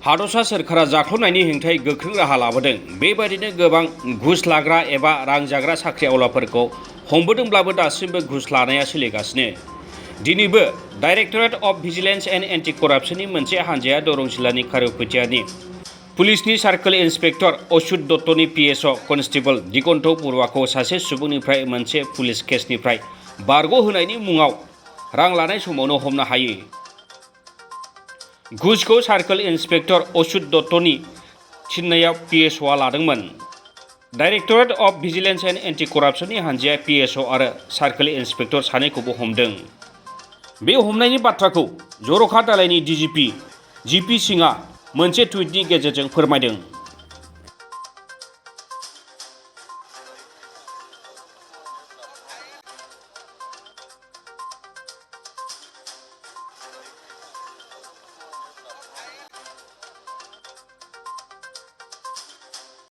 हादरसा सोरखारा जाख्ल'नायनि हेंथायै गोख्रों राहा लाबोदों। बेबायदिनो गोबां घुस लाग्रा एबा रां जाग्रा साख्रिआवलाफोरखौ हमबोदोंब्लाबो दासिमबो घुस लानाया सोलिगासिनो। दिनैबो directorate of vigilance and anti कराप्सननि मोनसे हानजाया दरं जिल्लानि खारुपेटियानि पुलिसनि सार्कोल इन्सपेक्टर अच्युत दत्तनि PSOख कनस्टेबल दिगन्त बरुवाखौ सासे सुबुंनिफ्राय मोनसे पुलिस केसनिफ्राय बारग'होनायनि मुङाव रां लानाय समावनो हमनो हायो। घुसखौ सार्कोल इन्सपेक्टर अच्युत दत्तनि थिननायाव PSOआ लादोंमोन। Directorate of vigilance and anti कराप्सननि हानजाया PSO आरो सार्कोल इन्सपेक्टर सानैखौबो हमदों। बे हमनायनि बाथ्राखौ जर'खा दालायनि DGP GP सिंहआ मोनसे टुइटनि गेजेरजों फोरमायदों।